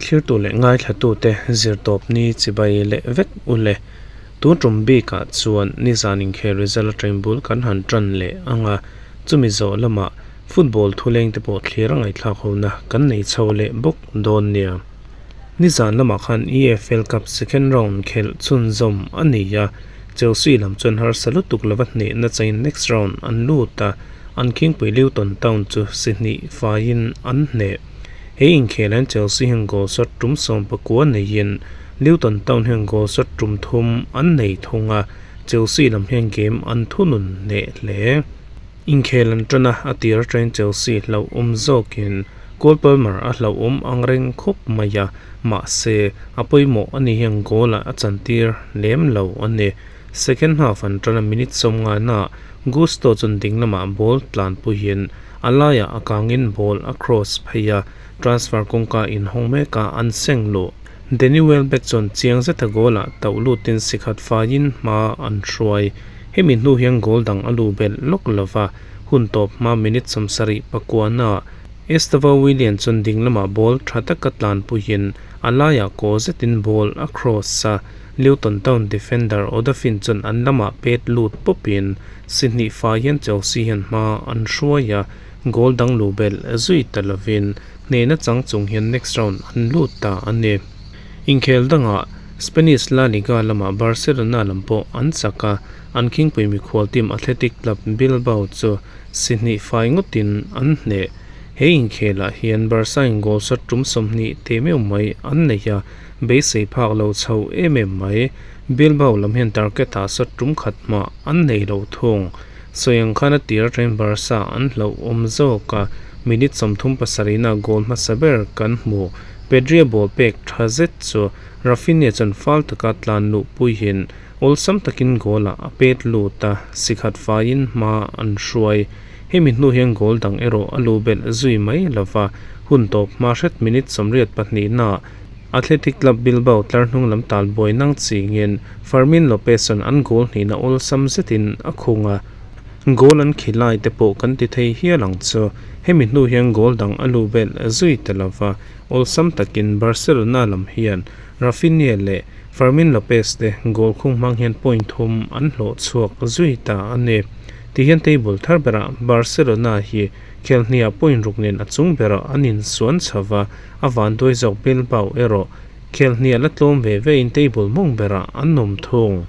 Thlirtu leh ngaithlatute zirtawpni chibai leh vek u le. Tun tum bikah chuan nizan inkhel result atangin bul kan han tan leh ang a, chumi zawh lamah football thuleng te pawh thlir a ngaihthlak hona kan nei chho leh bawk dawn nia. Nizan lamah khan EFL Cup second round khelh chhunzawm a ni a, Chelsea lam chuan harsa lutuk lova hnehna chain next round an lut a, an khingpui Luton Town chu si hnih faiin an hneh. He inkhel hian Chelsea hian goal shot tum 19 neiin Luton Town hian goal shot tum thum an nei thung a, Chelsea lam hian game an thunun hneh hle. Inkhel an tan a, a tir atangin Chelsea hlauhawm zawkin Cole Palmer a hlauhawm ang reng khawp mai a, mahse a pawimawh a ni hian goal ah a chantir lem lo a ni. Second half an tan a, minute 50 naah Gusto chuan ding lamah ball tlanpuiin a laiah a kangin ball a cross phei a, transfer kawngka inhawng mek a an seng luh. Danny Welbeck chuan chiang zeta goal ah tauh lutin sikhat faiin hma an hruai. Hemi hnu hian goal dang a lu belh lawk lova, hun tawp hma minute 79 naah Estevao Willian chuan ding lamah ball tha taka tlanpuiin a laiah kaw zetin ball a cross a, Luton Town defender Odafin chuan an lamah pet lut pawpin si hnih fai hian Chelsea hian hma an hruai a, goal dang lu belh zui ta lovin hnehna chang chung hian next round an lut ta a ni. Inkhel dangah Spanish La Liga lamah Barcelona lam pawh an chak a, an khingpui mikhual team Athletic Club Bilbao chu si hnih fai ngawtin an hneh. He inkhelah hian Barca in goal shot tum 20 te meuh mai an nei a, beisei phak lo chho em em mai. Bilbao lam hian target ah shot tum khat hmah an nei lo thung. Sawi ang khan a tir atangin Barca an hlauhawm zawk a, minute 37 na goal hmasa ber kan hmu. Pedri a ball pek tha zet chu Raphinha chuan fal taka tlan luh puihin awlsam takin goal ah a pet lut a, sikhat faiin hma an hruai. Hemi hnu hian goal dang erawh a lu belh zui mai lova, hun tawp hma hret minute 82 naah Athletic Club Bilbao tlar hnung lam tal buai nang chingin Fermin Lopez chuan an goal hnihna awlsam zetin a khung a, goal an khilai te pawh kan ti thei hial ang chu. Hemi hnu hian goal dang a lu belh zui ta lova, awlsam takin Barcelona lam hian Raphinha leh Fermin Lopez te goal khung hmang hian point thum an hlawh chhuak zui ta a ni. Tihian table thar berah Barcelona hi khelhniah point ruk nen a chung berah an insuan chho va, a vanduai zawk Bilbao erawh khelhniah la tlawm ve ve in table mawng berah an awm thung.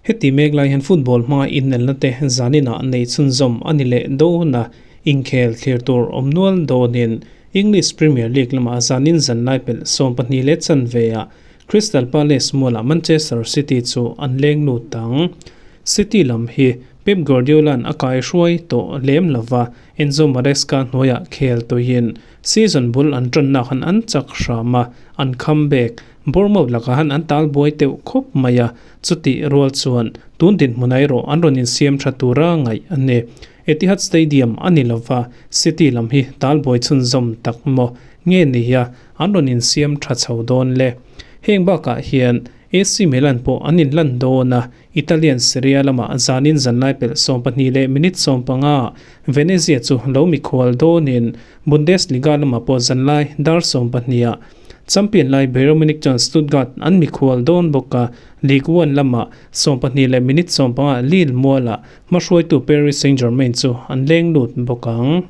Heti mek lai hian football hmanga inelna te zaninah nei chhunzawm a ni leh dawn a, inkhel thlir tur awm nual dawnin English Premier League lamah zanin zan lai pelh 12:15 ah Crystal Palace mualah Manchester City chu an leng lut ang. City lam hi Pep Guardiola'n a kai hruai tawh lem lova, Enzo Maresca hnuaiah khel tuiin season bul an tanna khan an chak hram a, an comeback Bournemouth lakah han an tal buai teuh khawp mai a, chuti rual chuan tun dinhmun erawh an rawn insiam tha tura ngaih a ni. Etihad Stadium a ni lova, City lam hi tal buai chhunzawm tak maw nge ni a, an rawn insiam tha chho dawn le. Heng bakah hian AC Milan pawh an inlan dawn a, Italian Serie A lamah zanin zanlai pelh 12:15 Venezia chu lo mikhual dawnin Bundesliga lamah pawh zanlai dar 12 ah champion lai Bayern Munich chuan Stuttgart an mikhual dawn bawk a, Ligue 1 lamah 12:15 Lille mualah hmahruaitu Paris Saint-Germain chu an leng lut bawk ang.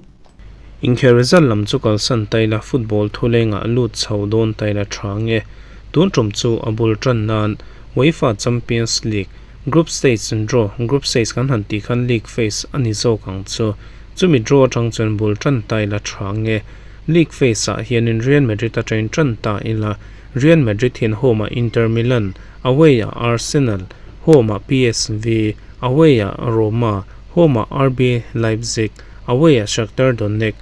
Inkhel result lam chu kalsan taila football thulengah lut chho dawn taila tha nge. Tun tum chu a bul tan nan UEFA Champions League group stage draw, group stage kan han tih khan league phase a ni zawk ang chu. Chumi draw atang chuan bul tan taila tha nge. League phase ah hianin Real Madrid atangin tan ta ila, Real Madrid hian home ah Inter Milan, away ah Arsenal, home ah PSV, away ah Roma, home ah RB Leipzig, away ah Shakhtar Donetsk,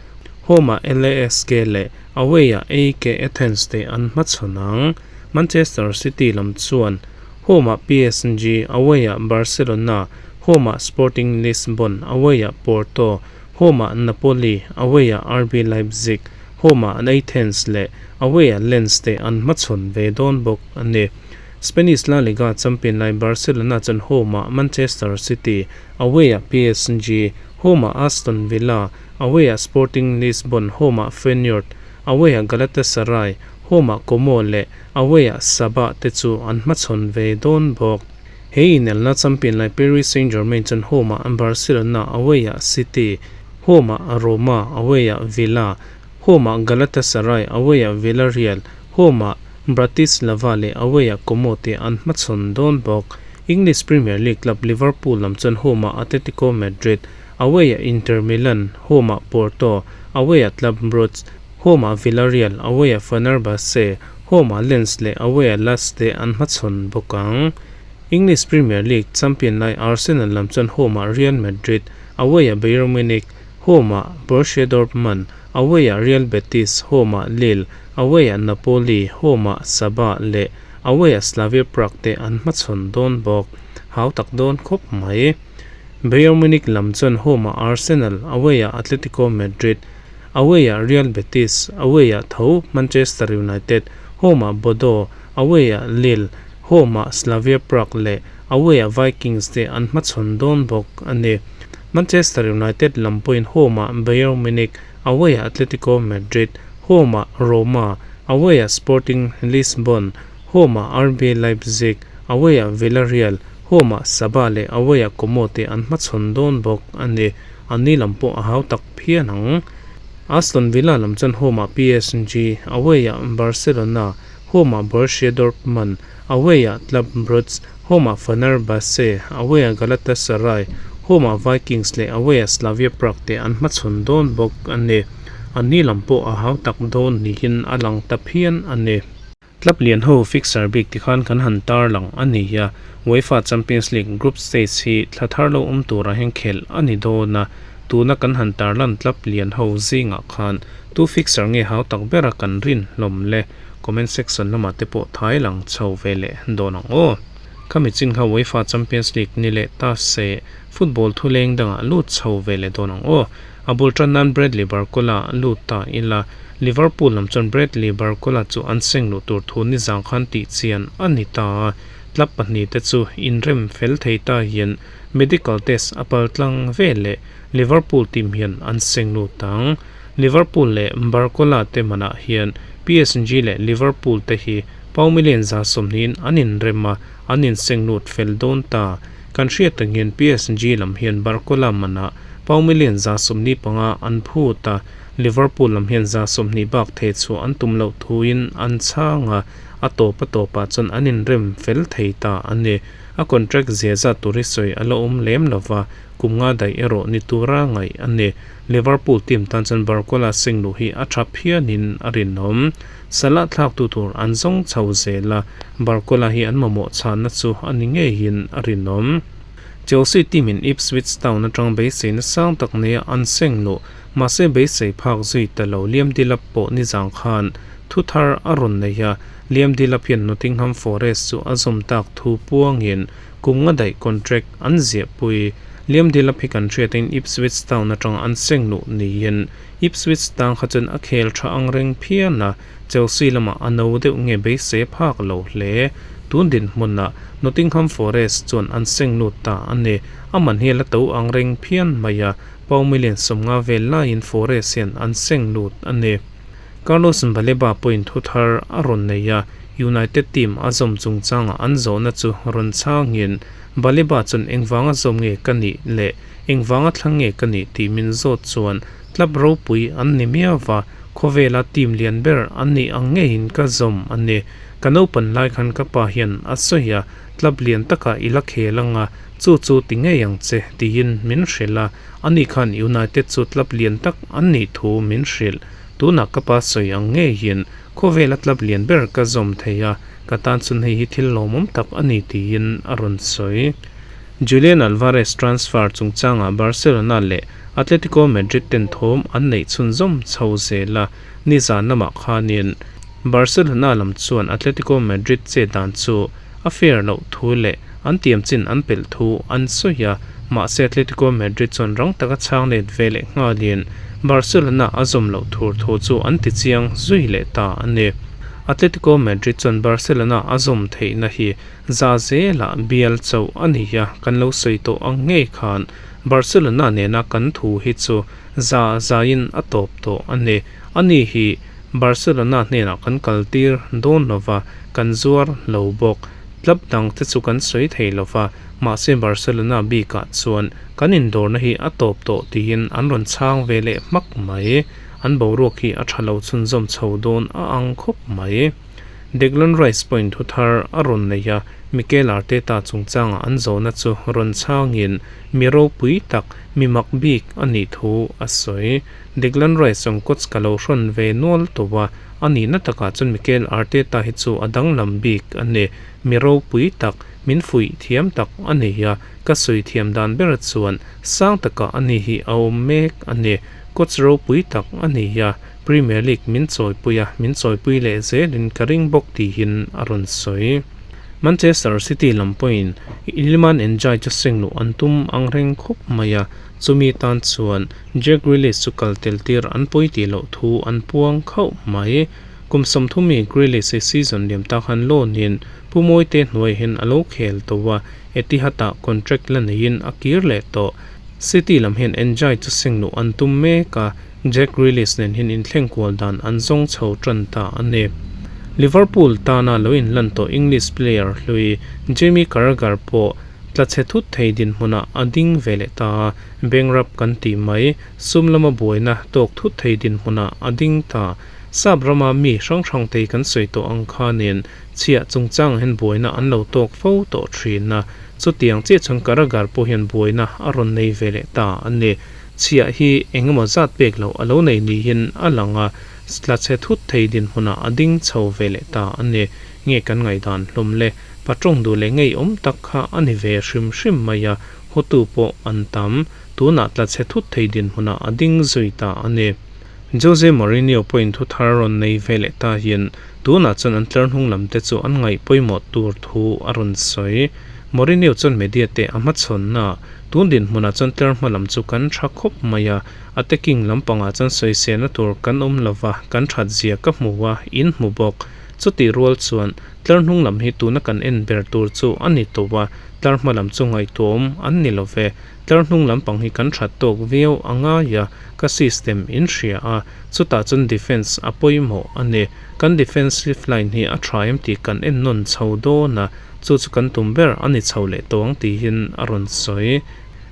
home ah LASK leh away ah AEK Athens te an hmachhawn ang. Manchester City lam chuan home ah PSG, away ah Barcelona, home ah Sporting Lisbon, away ah Porto, home ah Napoli, away ah RB Leipzig, home ah Athens leh away ah Lens te an hmachhawn ve dawn bawk a ni. Spanish La Liga champion lai Barcelona chuan home ah Manchester City, away ah PSG, home ah Aston Villa, away ah Sporting Lisbon, home ah Feyenoord, away ah Galatasaray, Home-ah Como leh away-ah Sabah te chu an hmachhawn ve dawn bawk. He inelna champion lai Paris Saint-Germain chuan home-ah Barcelona, away-ah City, home-ah Roma, away-ah Villa, home-ah Galatasaray, away-ah Villarreal, home-ah Bratislava leh away-ah Como te an hmachhawn dawn bawk. English Premier League club Liverpool lam chuan home-ah Atletico Madrid, away-ah Inter Milan, home-ah Porto, away-ah Club Brugge, home-ah Villarreal, away-ah Fenerbahce, home-ah Lens leh away-ah Lask te an hmachhawn bawk ang. English Premier League champion lai Arsenal lam chuan home-ah Real Madrid, away-ah Bayern Munich, home-ah Borussia Dortmund, away-ah Real Betis, home-ah Lille, away-ah Napoli, home-ah Sabah leh away-ah Slavia Prague te an hmachhawn dawn bawk. Hau tak dawn khawp mai. Bayern Munich lam chuan home-ah Arsenal, away-ah Atletico Madrid, away-ah Real Betis, away-ah tho Manchester United, home-ah Bordeaux, away-ah Lille, home-ah Slavia Prague leh away-ah Vikings te an hmachhawn dawn bawk a ni. Manchester United lam pawhin home-ah Bayern Munich, away-ah Atletico Madrid, home-ah Roma, away-ah Sporting Lisbon, home-ah RB Leipzig, away-ah Villarreal, home-ah Sabah leh away-ah Como te an hmachhawn dawn bawk a ni. Anni lam pawh a hau tak phian ang. Aston Villa lam chuan home-ah PSG, away-ah Barcelona, home-ah Borussia Dortmund, away-ah Club Brugge, home-ah Fenerbahce, away-ah Galatasaray, home-ah Vikings leh away-ah Slavia Prague te an hmachhawn dawn bawk a ni. Anni lam pawh a hau tak dawn niin a lang ta phian a ni. Club lian ho fixture bik tikhan kan han tarlang a ni a, UEFA Champions League group stage hi thla thar lo awm turah hian khelh a ni dawn a, tuna kan han tarlan club lian ho zingah khan tu fixture nge hau tak bera kan rin hlawm le? Comment section lamah te pawh thai lang chho ve leh dawn ang aw. Khami chin kha UEFA Champions League ni leh ta se football thuleng dangah lut chho ve leh dawn ang aw. A bul tan nan Bradley Barcola lut ta ila, Liverpool lam chuan Bradley Barcola chu an seng luh tur thu nizang khan tih chian a ni ta a, club pahnihte chu inrem fel thei ta hian medical test a pal tlang ve leh Liverpool team hian an seng lut ang. Liverpool leh Barcola te manah hian PSG leh Liverpool te hi pau million 120 in an inrem a, an inseng lut fel dawn ta. Kan hriat ang hian PSG lam hian Barcola manah pau million 125 an phut a, Liverpool lam hian 120 bak thei chhuah an tum loh thuin an chhang a, a tawp a tawpah chuan an inrem fel thei ta a ni. A contract zia zat tur hi sawi a la awm lem lo va, kum nga daih erawh ni tura ngaih a ni. Liverpool team tan chuan Barcola seng luh hi a tha phianin a rinawm. Salah thlaktu tur an zawng chho zel a, Barcola hi an mamawh chhanna chu a ni ngeiin a rinawm. Chelsea team in Ipswich Town atang beiseina sang tak neia an seng luh, mahse beisei phak zui ta lo Liam Delap pawh nizang khan thu thar a rawn nei a, Liam Delap hian Nottingham Forest chu a zawm tak thu puangin kum nga daih contract an ziahpui. Liam Delap hi kan hriatin Ipswich Town atang an seng luh niin Ipswich tang kha chuan a khel tha ang reng phian a, Chelsea lamah a no deuh nge beisei a phak lo hle. Tun dinhmunah Nottingham Forest chuan an seng lut ta a ni. A man hi a la to ang reng phian mai a, pau million 50 vel laiin Forest hian an seng lut a ni. Carlos Baleba pawhin thu thar a rawn nei a, United team a zawm chungchangah an zawhna chu rawn chhangin Baleba chuan engvanga zawm nge ka nih leh engvanga thlang nge ka nih tih min zawt chuan club ropui an ni miau va, khawvela team lian ber an nih ang ngeiin ka zawm a ni. Ka naupan lai khan ka pa hian a sawi a, club lian takah i la khel ang a, chu chu ti ngei ang che tiin min hrilh a, ani khan United chu club lian tak an nih thu min hrilh. Tunah ka pa sawi ang ngeiin khawvela club lian ber ka zawm thei a, ka tan chuan hei hi thil lawmawm tak a ni tiin a rawn sawi. Julian Alvarez transfer chungchangah Barcelona leh Atletico Madrid ten thawm an neih chhunzawm chho zel a, nizan lamah khanin Barcelona lam chuan Atletico Madrid che dan chu a fair loh thu leh an tiam chin an pelh thu an sawi a, mahse Atletico Madrid chuan rang taka chhang let ve leh nghalin Barcelona a zawm loh tur thu chu an ti chiang zui leh ta a ni. Atletico Madrid chuan Barcelona a zawm theihna hi Za zelah bial chauh a ni a, kan lo sawi tawh ang ngei khan Barcelona nena kan thu hi chu za zaiin a tawp tawh a ni. Ani hi Barcelona hnenah kan kaltir dawn lova, kan zuar lo bawk. Club dangte chu kan sawi thei lova, mahse Barcelona bikah chuan kan indawrna hi a tawp tawh tiin an rawn chhang ve leh hmak mai. An boruak hi a tha lo chhunzawm chho dawn a ang khawp mai. Declan Rice pawhin thu thar a rawn nei a, Mikel Arteta chungchanga an zawhna chu rawn chhangin mi ropui tak, mi mak bik a nih thu a sawi. Declan Rice chuan coach ka lo hrawn ve nual tawh a, a nihna takah chuan Mikel Arteta hi chu a danglam bik a ni. Mi ropui tak, min fuih thiam tak a ni a, ka sawi thiam dan ber chuan sang takah a ni hi a awm mek a ni. Coach ropui tak a ni a, Premier League min chawipui a, min chawipui leh zelin ka ring bawk tihin a rawn sawi. Manchester City lam pawhin Iliman Ndiaye chu seng luh an tum ang reng khawp mai a, chumi tan chuan Jack Grealish chu kal tel tir an pawi tih loh thu an puang khauh mai. Kum 30 mi Grealish hi season liam tak han loan-in Pu Mawite hnuaiah hian a lo khel tawh a, Etihad-ah contract la neiin a kir leh tawh. City lam hian Ndiaye chu seng luh an tum mek a, Jack Grealish nen hian inthleng kual dan an zawng chho tan ta a ni. Liverpool tana lo inlan tawh English player hlui Jamie Carragher pawh tla chhe thut thei dinhmunah a ding ve leh ta a, bankrap kan tih mai, sum lama buaina tawk thut thei dinhmunah a ding ta. Sap rama mi hrang hrang te kan sawi tawh ang khanin chhiah chungchangah hian buaina an lo tawk fo tawh thin a, chutiang chiah chuan Carragher pawh hian buaina a rawn nei ve leh ta a ni. Chhiah hi eng emaw zat pek loh a lo nei niin a lang a, tla chhe thut thei dinhmunah a ding chho ve leh ta a ni. Nge kan ngaihdan hlawm le? Patawng duh leh ngeiawm tak kha a ni ve hrim hrim mai a, hawtu pawh an tam. Tunah tla chhe thut thei dinhmunah a ding zui ta a ni. Jose Mourinho pawhin thu thar rawn nei ve leh ta hian tunah chuan an tlar hnung lam te chu an ngaih pawimawh tur thu a rawn sawi. Mourinho chuan media te a hmachhawnna Tun dinhmunah chuan tlar hma lam chu kan tha khawp mai a, attacking lampangah chuan sawiselna tur kan awm lo va, kan that zia ka hmu a, in hmu bawk. Chutih rual chuan tlar hnung lam hi tuna kan en ber tur chu a ni tawh a, tlar hma lam chu ngaihtuahawm an ni lo ve. Tlar hnung lampang hi kan that tawk viau a ngai a, ka system in hria a, chutah chuan defence a pawimawh a ni. Kan defensive line hi a tha em tih kan en nawn chho dawn a, Chu chu kan tum ber a ni chho leh tawh ang tiin a rawn sawi.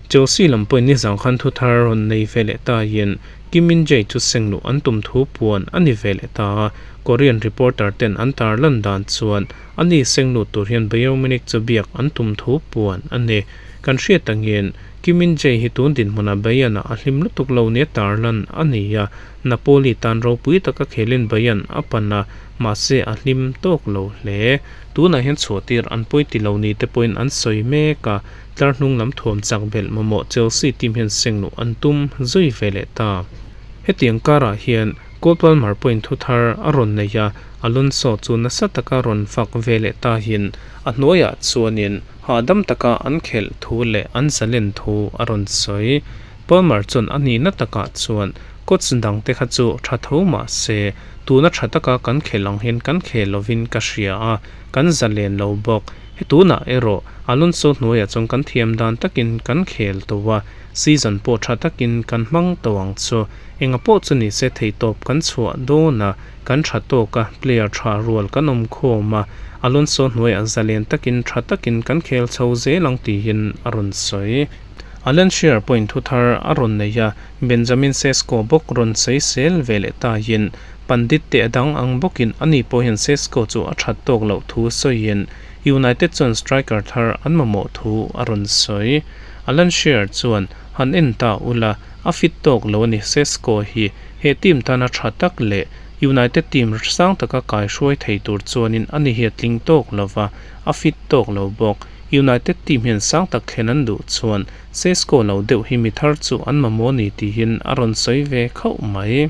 Chelsea lam pawhin nizang khan thu thar rawn nei ve leh ta in Kim Min Jae chu seng luh an tum thu puan a ni ve leh ta a, Korean reporter ten an tar lan dan chuan a ni seng lut tur hian Bayern Munich chu biak an tum thu puan a ni. Kan hriat angin Kim Min Jae hi tun dinhmunah Bayern ah a hlim lutuk lo nia tar lan a ni a, Napoli tan ropui taka khelin Bayern a pan a, mahse a hlim tawk lo hle. Tunah hian chhuahtir an pawi ti lo ni te pawhin an sawi mek a, tlar hnung lam thuam chak belh mamawh Chelsea team hian seng luh an tum zui ve leh ta. Hetiang karah hian Cole Palmer pawhin thu thar a rawn nei a, Alonso chu nasa taka rawn fak ve leh ta hin a hnuaiah chuanin hahdam taka an khelh thu leh an zalen thu a rawn sawi. Palmer chuan a nihna takah chuan coach dangte kha chu tha tho mah se, tuna tha taka kan khelh ang hian kan khel lovin ka hria a, kan zalen lo bawk. He tunah erawh Alonso hnuaiah chuan kan thiam dan takin kan khel tawh a, season pawh tha takin kan hmang tawh ang chu. Enga pawh chu ni se theihtawp kan chhuah dawn a, kan tha tawk a, player tha rual kan awm khawm a, Alonso hnuaiah zalen takin tha takin kan khel chho zel ang tiin a rawn sawi. Alan Shearer pawhin thu thar a rawn nei a, Benjamin Sesko bawk rawn sawi sel ve leh tahin Pandit te a dang ang bawkin ani pawh hian Sesko chu a that tawk loh thu sawiin United chuan striker thar an mamawh thu a rawn sawi. Alan Shearer chuan, Han en ta ula, a fit tawk lo a ni Sesko hi he team tana tha tak leh United team sang taka kaihruai thei tur chuanin ani hi a tling tawk lova, a fit tawk lo bawk. United team hian sang tak thlen an duh chuan Sesko lo deuh hi mi thar chu an mamawh ni tihin a rawn sawi ve khauh mai.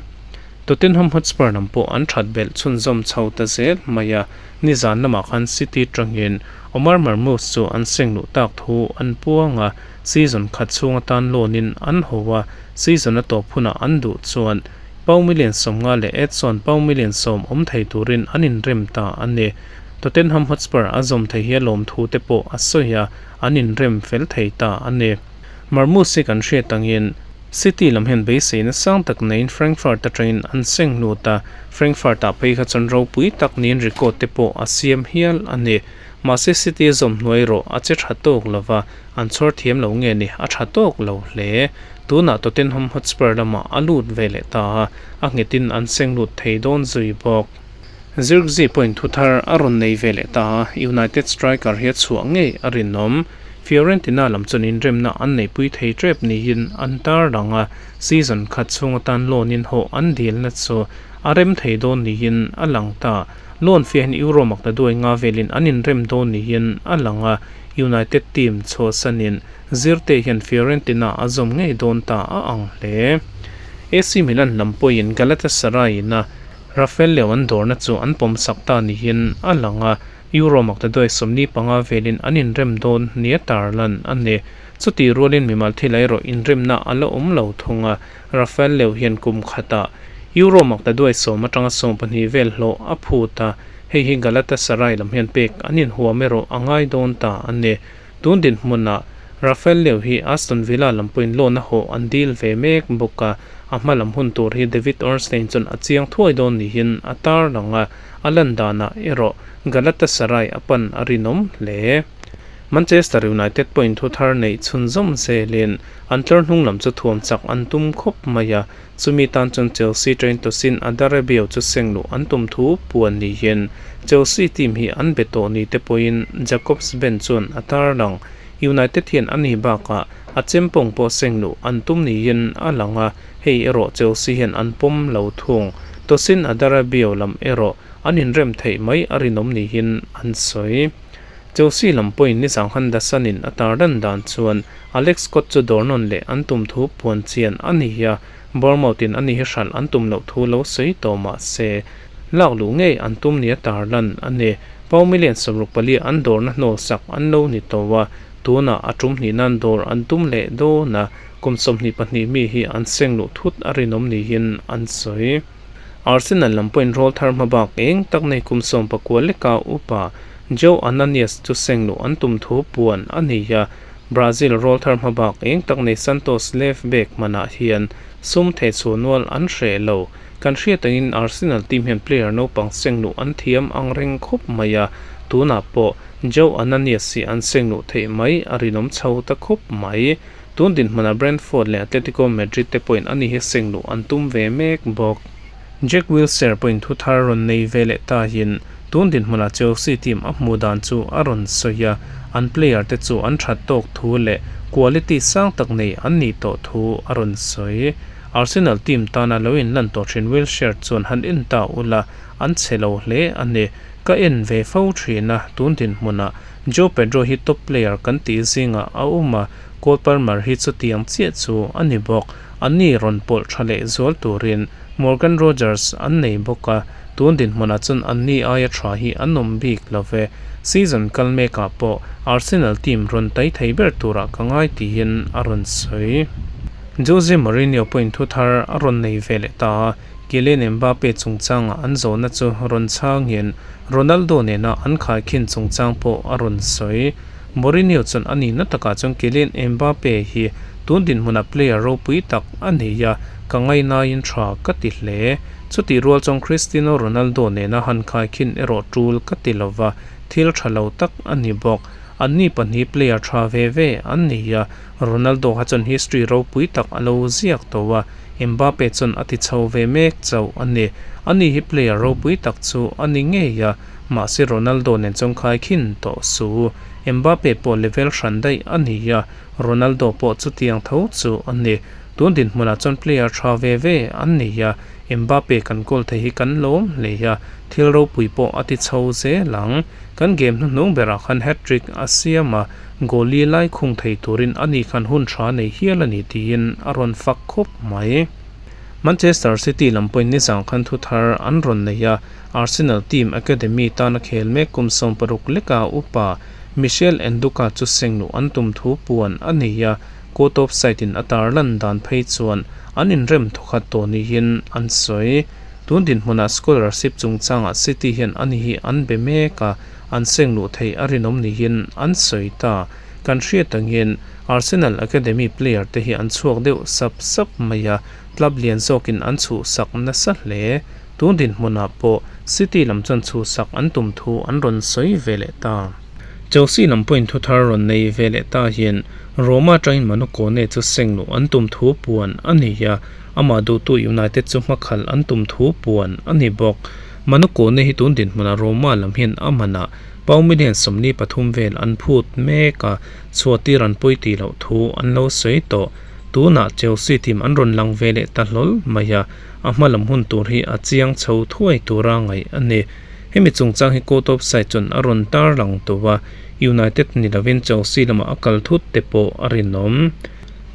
Tottenham Hotspur lam pawh an that belh chhunzawm chho ta zel mai a, nizan lamah khan City tangin Omar Marmoush chu an seng luh tak thu an puang a, season khat chhung atan loan in an ho a, season a tawp hunah an duh chuan pau million 50 leh Edson pau million 10 awm thei turin an inrem ta a ni. Tottenham Hotspur a zawm thei hi a lawmthu te pawh a sawi a, an inrem fel thei ta a ni. Marmoush hi kan hriat angin. City lam hian beiseina sang tak neiin Frankfurt atangin an seng lut a, Frankfurt-ah phei kha chuan ropui tak niin record te pawh a siam hial a ni. Mahse City a zawm hnuai erawh a che tha tawk lo va, an chhawr thiam lo nge ni, a tha tawk lo hle. Tunah Tottenham Hotspur lamah a lut ve leh ta a, a nghetin an seng lut thei dawn zui bawk. Zirkzee pawhin thu thar a rawn nei ve leh ta a, United striker hi a chhuah ngei a rinawm. Fiorentina lam chuan inremna an neihpui thei tep niin an tarlang a, season khat chhung atan loan in hawh an dilna chu a rem thei dawn niin a lang ta. Loan fiahin Euro makna duai nga velin an inrem dawn niin a lang a, United team chhuahsanin Zirte hian Fiorentina a zawm ngei dawn ta a ang hle. AC Milan lam pawhin Galatasaray ina Rafael Leao an dawrna chu an pawmsak ta niin a lang a, Euro makna duai 45 velin an inrem dawn nia tarlan a ni. Chutih rualin mimal thil erawh inremna a la awm lo thung a, Rafael Leao hian kum khatah Euro makna duai 10 atanga 12 vel hlawh a phut a, hei hi Galatasaray lam hian pek an inhuam erawh a ngai dawn ta a ni. Tun dinhmunah Rafael Leao hi Aston Villa lam pawhin loan a hawh an dil ve mek bawk a, a hma lam hun tur hi David Ornstein chuan a chiang thuai dawn niin a tarlang a, a lan danah erawh Galatasaray a pan a rinawm hle. Manchester United pawhin thu thar neih chhunzawm zelin an tlar hnung lam chu thuam chak an tum khawp mai a, Chumi tan chuan Chelsea train Tosin Adarabioyo chu seng luh an tum thu puan niin Chelsea team hi an be tawh ni te pawhin Jacobs Ben chuan a tarlang. United hian a ni bakah a chempawng pawh seng luh an tum niin a lang a, hei erawh Chelsea hian an pawm lo thung. Tosin Adarabioyo lam erawh an inrem theih mai a rinawm niin an sawi. Chelsea lam pawhin nizang han Dasanin a tarlan dan chuan Alex Scott chu dawr nawn leh an tum thu puan chian a ni a, Bournemouth-in ani hi hralh an tum loh thu lo sawi tawh mah se, lak luh ngei an tum nia tarlan a ni. Pau million 64 an dawrna hnawl sak an lo ni tawh a, tunah a tum hnih nan dawr an tum leh dawn a, kum 22 mi hi an seng luh thut a rinawm niin an sawi. Arsenal lam pawhin rawl thar hma bak eng tak nei kum 19 leka upa Joe Ananias chu seng luh an tum thu puan a ni a, Brazil rawl thar hma bak eng tak nei Santos left back hmanah hian sum thei chhuah nual an hreh lo. Kan hriat angin Arsenal team hian player naupang seng luh an thiam ang reng khawp mai a, tunah pawh Joe Ananias hi an seng luh theih mai a rinawm chho ta khawp mai. Tun dinhmunah Brentford leh Atletico Madrid te pawhin ani hi seng luh an tum ve mek bawk. Jack Wilshere pawhin thu thar rawn nei ve leh tahin tun dinhmunah Chelsea team a hmuh dan chu a rawn sawi a, an player te chu an that tawk thu leh quality sang tak nei an nih tawh thu a rawn sawi. Arsenal team tana lo inlan tawh thin Wilshere chuan han en ta ula an chhe lo hle a ni. Ka en ve fo thin a, tun dinhmunah Joe Pedro hi top player kan tih zingah a awm a, Cole Palmer hi chutiang chiah chu a ni bawk. Anni rawn pawlh tha leh zual turin Morgan Rogers an nei bawk a, tun dinhmunah chuan anni aia tha hi an awm bik lo ve. Season kal mekah pawh Arsenal team rawn tai thei ber turah ka ngai tiin a rawn sawi. Jose Mourinho pawhin thu thar a rawn nei ve leh ta a, Kylian Mbappe chungchangah an zawhna chu rawn chhangin Ronaldo nena an khaikhin chungchang pawh a rawn sawi. Mourinho chuan a nihna takah chuan Kylian Mbappe hi tun dinhmunah player ropui tak a nei a, ka ngainaiin tha ka ti hle. Chutih rual chuan Cristiano Ronaldo nena han khaikhin erawh tul ka ti lova, thil tha lo tak a ni bawk. Anni pahnih player tha ve ve an nei a, Ronaldo kha chuan history ropui tak a lo ziak tawh a, Mbappe chuan a ti chho ve mek chauh a ni. Ani hi player ropui tak chu a ni ngei a, Mahse Ronaldo nen chuan khaikhin tawh su. Mbappe pawh level hran daih a ni a, Ronaldo pawh chutiang tho chu a ni. Tun dinhmunah chuan player tha ve ve an ni a, Mbappe kan goal thei hi kan lawm hle a, thil ropui pawh a ti chho zel ang. Kan game hnuhnung berah khan hat-trick a siam a, goal li lai khung thei turin ani khan hun tha nei hial a ni tiin a rawn fak khawp mai. Manchester City lam pawhin nizang khan thu thar an rawn nei a, Arsenal team academy tana khel mek kum 60 leka upa Michel Nduka chu seng luh an tum thu puan a nei a, court of side in a tarlan dan phei chuan an inrem thawkhat tawh niin an sawi. Tun dinhmunah scholarship chungchangah City hian ani hi an be mek a, an seng luh theih a rinawm niin an sawi ta. Kan hriat angin Arsenal Academy player te hi an chhuak deuh sap sap mai a, club lian zawkin an chhuhsak nasa hle. Tun dinhmunah pawh City lam chuan chhuhsak an tum thu an rawn sawi ve leh ta. Chelsea lam pawhin thu thar rawn nei ve leh ta hian Roma atangin Manu Kone chu seng luh an tum thu puan a ni a, amah duhtu United chu hmakhalh an tum thu puan a ni bawk. Manu Kone hi tun dinhmunah Roma lam hian a manah Pau million 43 vel an phut mek a, chhuahtir an pawi tih loh thu an lo sawi tawh. Tunah Chelsea team an rawn lang ve leh ta hlawl mai a, a hma lam hun tur hi a chiang chho thuai tura ngaih a ni. Hemi chungchang hi court of side chuan a rawn tar lang tawh a, United ni lovin Chelsea lamah a kal thut te pawh a rinawm.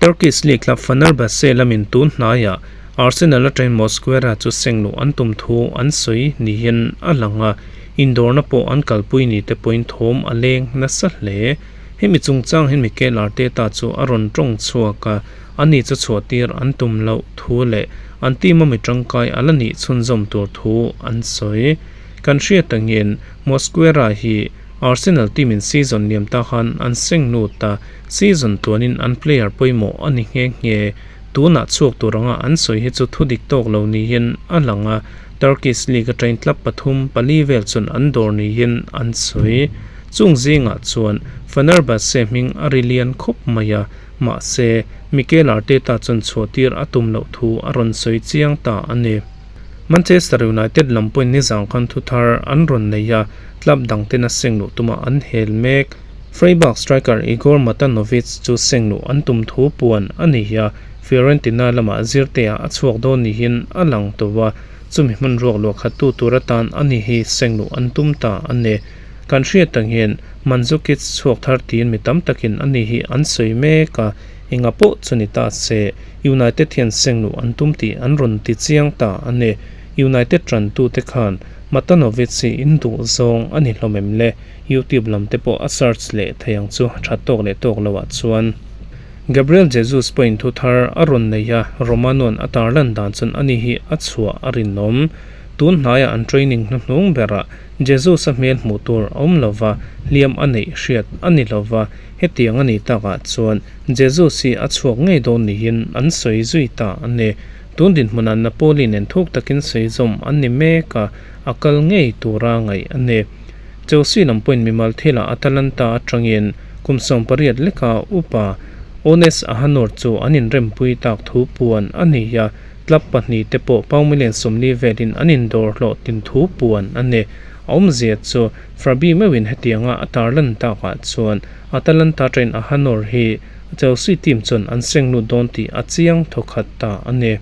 Turkish League club Fenerbahce lamin tun hnaiah Arsenal atangin Mosquera chu seng luh an tum thu an sawi niin a lang a, indawrna pawh an kalpui ni te pawhin thawm a leng nasa hle. Hemi chungchang hian Mikel Arteta chu a rawn tawng chhuak a, ani chu chhuahtir an tum loh thu leh an team a mi tangkai a la nih chhunzawm tur thu an sawi. Kan hriat angin Mosquera hi Arsenal team in season liam ta khan an seng lut a, season tluanin an player pawimawh a ni nghe nghe. Tunah chhuak tur anga an sawi hi chu thu dik tawk lo niin a lang a, Turkish League atangin club pathum pali vel chuan an dawr niin an sawi. Chung zingah chuan Fenerbahce hming a ri lian khawp mai a, mahse Mikel Arteta chuan chhuahtir a tum loh thu a rawn sawi chiang ta a ni. Manchester United lam pawhin nizang khan thu thar an rawn nei a, club dang ten a seng luh tuma an hel mek. Freiburg striker Igor Matanovic chu seng luh an tum thu puan a ni a, Fiorentina lamah zirtea a chhuak dawn niin a lang tawh a, chumi hmun ruak luah khat tu tur atan a ni hi seng luh an tum ta a ni. Kan hriat ang hian Mandzukic chhuak thar tiin mi tam takin a ni hi an sawi mek a, enga pawh chu ni ta se United hian seng luh an tum tih an rawn ti chiang ta a ni. United tantute khan Matanovic hi in duh zawng a ni hlawm em le? YouTube lam te pawh a search leh thei ang chu that tawk leh tawk loh ah chuan. Gabriel Jesus pawhin thu thar a rawn nei a, Romano-a'n a tarlan dan chuan ani hi a chhuah a rinawm. Tun hnaiah an training hnuhnung berah Jesus-a hmel hmuh tur a awm lo va, hliam a neih hriat a ni lo va, hetiang a nih takah chuan Jesus hi a chhuak ngei dawn niin an sawi zui ta a ni. Tun dinhmunah Napoli nen thuk takin sawi zawm an ni mek a, a kal ngei tura ngaih a ni. Chelsea lam pawhin mimal thilah Atalanta atangin kum 18 leka upa Ones Ahanor chu an inrempui tak thu puan a ni a, club pahnih te pawh pound million 40 velin an indawr hlawh tin thu puan a ni. A awmzia chu Fabi meuhin hetianga a tarlan takah chuan Atalanta train Ahanor hi Chelsea team chuan an seng lut dawn tih a chiang thawkhat ta a ni.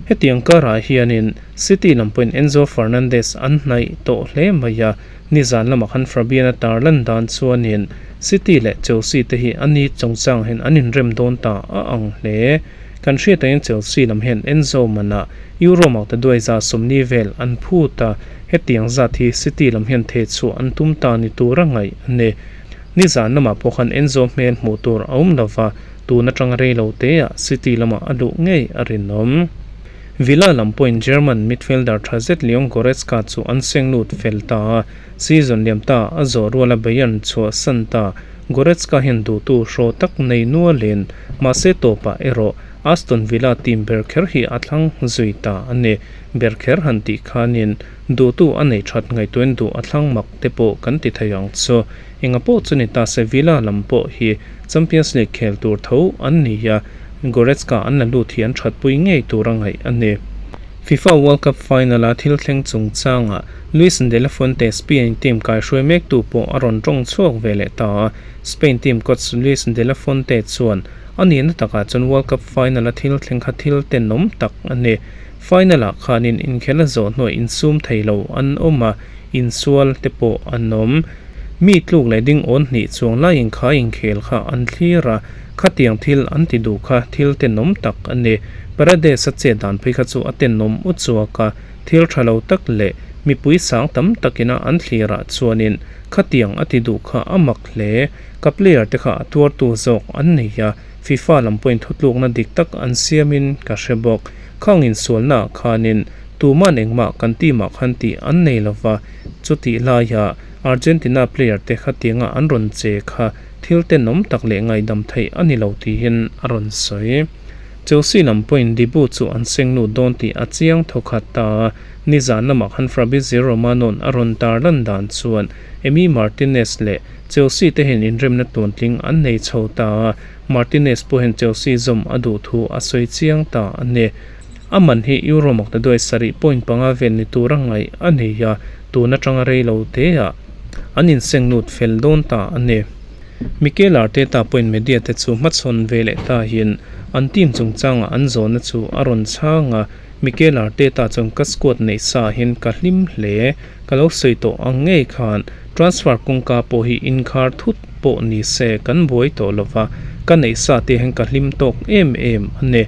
Hetiang karah hianin City lam pawhin Enzo Fernandez an hnaih tawh hle mai a, nizan lamah khan Fabian-a tarlan dan chuanin City leh Chelsea te hi a ni chungchang hian an inrem dawn ta a ang hle. Kan hriat angin Chelsea lam hian Enzo manah Euro makta duai 140 vel an phut a, hetiang zat hi City lam hian theh chhuah an tum ta ni tura ngaih a ni. Nizan lamah pawh khan Enzo hmel hmuh tur a awm lova, tun atanga rei lo teah City lamah a luh ngei a rinawm. Villa lam pawhin German midfielder tha zet Leon Goretzka chu an seng lut fel ta a, season liam ta a zawh ruala Bayern chhuah san ta. Goretzka hian duhtu hraw tak nei nualin, mahse tawpah erawh Aston Villa team ber kher hi a thlang zui ta a ni. Ber kher han tih khanin duhtu a nei that ngaihtuahin duh a thlang mak te pawh kan ti thei ang chu. Enga pawh chu ni ta se Villa lam pawh hi Champions League khel tur tho an ni a, Goretzka an la lut hi an thatpui ngei tur a ngaih a ni. FIFA World Cup final-a thil thleng chungchangah Luis de la Fuente Spain team kaihruai mektu pawh a rawn tawng chhuak ve leh ta a, Spain team coach Luis de la Fuente chuan a nihna takah chuan World Cup final-a thil thleng kha thil tenawm tak a ni. Final-ah khanin inkhel a zawh hnuah insum thei lo an awm a, insual te pawh an awm. Mi tluk leh ding awn hnih chuang laiin kha inkhel kha an thlir a, khatiang thil an ti duh kha thil tenawm tak a ni. Paredes a chet dan phei kha chu a tenawm u chuak a, thil tha lo tak leh mipui sang tam takina an thlirah chuanin khatiang a ti duh kha a mak hle. Ka player te kha a tuartu zawk an nei a, FIFA lam pawhin thutlukna dik tak an siamin ka hre bawk. Khang insualnaah khanin tuman engmah kan team ah khan tih an nei lova, chutih laiah. Argentina player te khatianga an rawn che kha thil tenawm tak leh ngaihdam theih a ni lo tiin a rawn sawi. Chelsea lam pawhin Dibu chu an seng lut dawn tih a chiang thawkhat ta a, nizan lamah khan Fabrizio Romano-a'n a rawn tarlan dan chuan Emi Martinez leh Chelsea te hian inremna tluantling an nei chho ta a, Martinez pawh hian Chelsea zawm a duh thu a sawi chiang ta a ni. A man hi Euro maktaduai 7.5 vel ni tura ngaih a nei a, tun atanga rei lo teah an inseng lut fel dawn ta a ni. Mikel Arteta pawhin media te chu hmachhawn ve leh ta hian an team chungchangah an zawhna chu a rawn chhang a, Mikel Arteta chuan ka squad neih sa ah hian ka hlim hle, ka lo sawi tawh ang ngei khan transfer kawngka pawh hi inkhar thut pawh ni se kan buai tawh lo va, ka neih sa te hian ka hlim tawk em em a ni.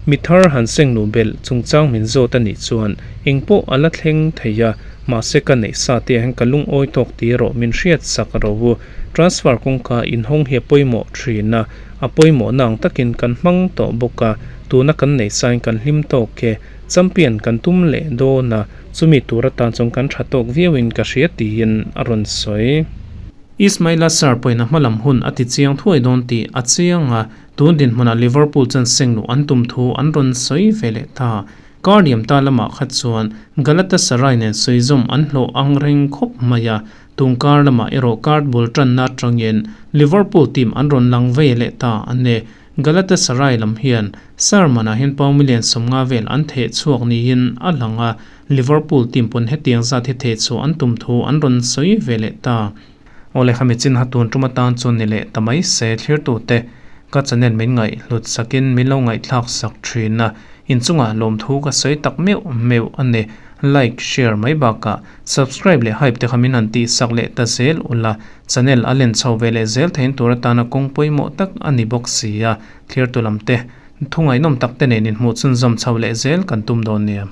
Mi thar han seng luh belh chungchang min zawt a nih chuan engpawh a la thleng thei a, mahse ka neih sa te ah hian ka lungawi tawk tih erawh min hriat sak ro u. Transfer kawngka inhawng hi a pawimawh thin a, a pawimawhna ang takin kan hmang tawh bawk a, tuna kan neih sain kan hlim tawk e, champion kan tum leh dawn a, chumi tur atan chuan kan tha tawk viauin ka hria tiin a rawn sawi. Ismaila Sarr pawhin a hmalam hun a ti chiang thuai dawn tih a chiang a, tun dinhmunah Liverpool chuan sengluh an tum thu an rawn sawi ve leh ta. Kar liam ta lamah kha chuan Galatasaray nen sawi zawm an hlawh ang reng khawp mai a, Tun kar lamah erawh card bul tanna atangin Liverpool team an rawn lang ve leh ta a ni. Galatasaray lam hian Sarman-ah hian pound million 50 vel an theh chhuak niin a lang a, Liverpool team pawn hetiang zat hi theh chhuah an tum thu an rawn sawi ve leh ta. Awle khami chin ha tun tum atan chuan ni leh ta mai se thlirtute ka channel min ngaih hlut sakin min lo ngaihthlak sak thin a, inchungah lawmthu ka sawi tak meuh meuh a ni. Like, share mai bakah subscribe leh hype te kha min han tih sak leh ta zel ula, channel a len chho ve leh zel thein tur atana kawng pawimawh tak a ni bawk si a, thlir tu lam te thu ngaihnawm tak te nen inhmuh chhunzawm chho leh zel kan tum dawn nia.